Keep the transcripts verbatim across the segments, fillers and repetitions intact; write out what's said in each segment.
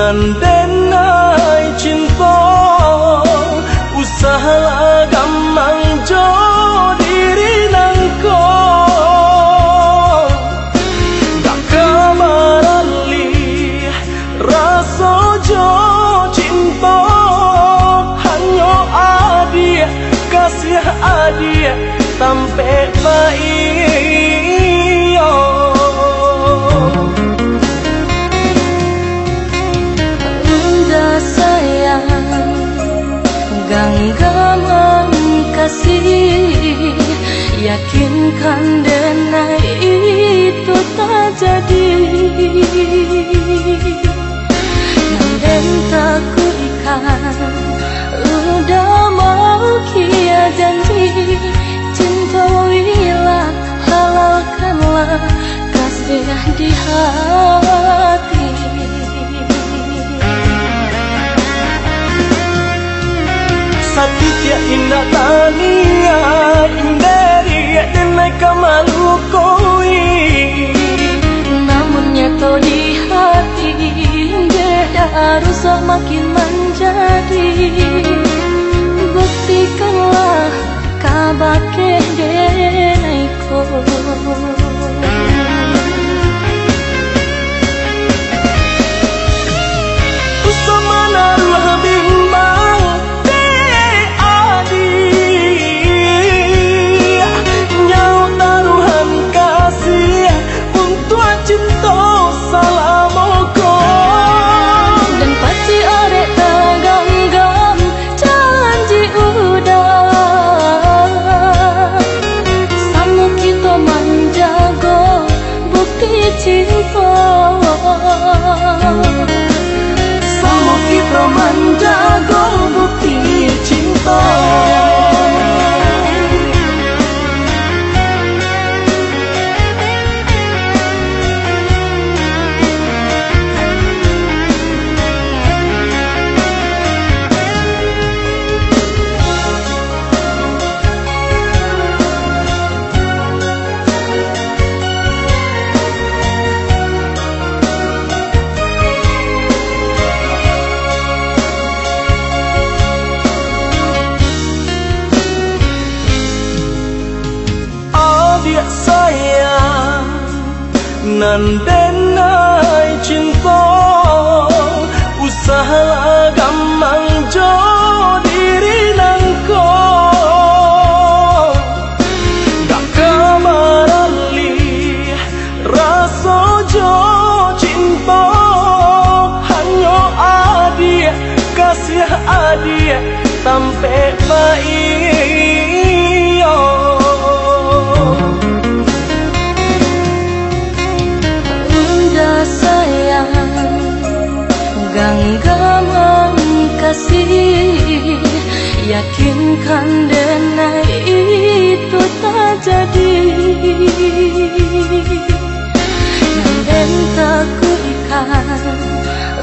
Nan den ai cinto, usahlah gamang jo diri nangko. Dak ka baralih raso jo cinto, hanyo adiak, kasiah adiak, tampek baiyo. Bunda sayang, ganggaman kasih, yakinkan den ai itu tajadi. Nan den takuikkan, udah mau kia janji, cinto wilah, halalkanlah kasih di hati. Satitiak indak taniaik, inderi den ai ka malukoi. Namun nyato di hati, dek dak rusak makin manjadi. Buktikanlah kabake den ai ko. Usah manaruah bimbang, dek adiak. Nyawa taruahan kasih untuak cinto salamo ko. Dan pasti arek taganggam janji udah. Samo kito manjago bukti cinto. Samo kito manjago bukti cinto. Adiak sayang, nan den ai cinto, usahlah gamang jo diri nangko. Dak ka baralih raso jo cinto, hanyo adiak, kasiah adiak, tampek baiyo. Bunda sayang, ganggaman kasih, yakinkan den ai itu tajadi. Nan den takuikkan,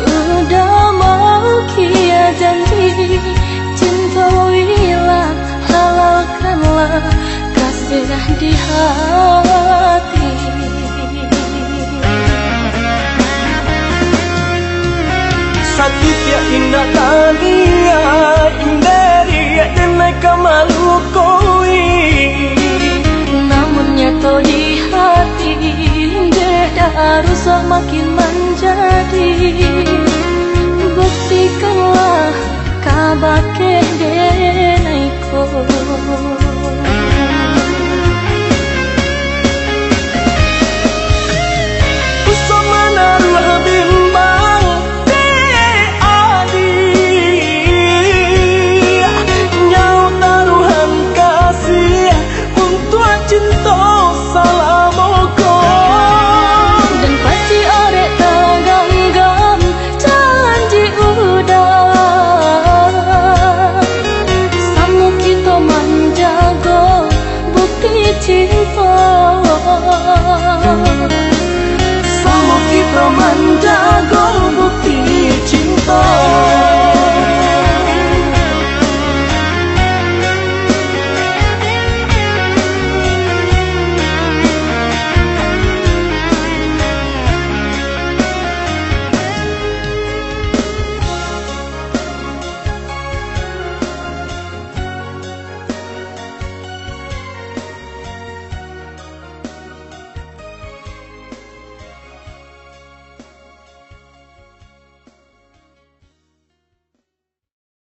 udah mau kia janji, cinto wilah, halalkanlah kasih di hati. Satitiak indak taniaik, inderi den ai ka malukoi. Namun nyato di hati, dek dak rusak makin manjadi. Buktikanlah kabake den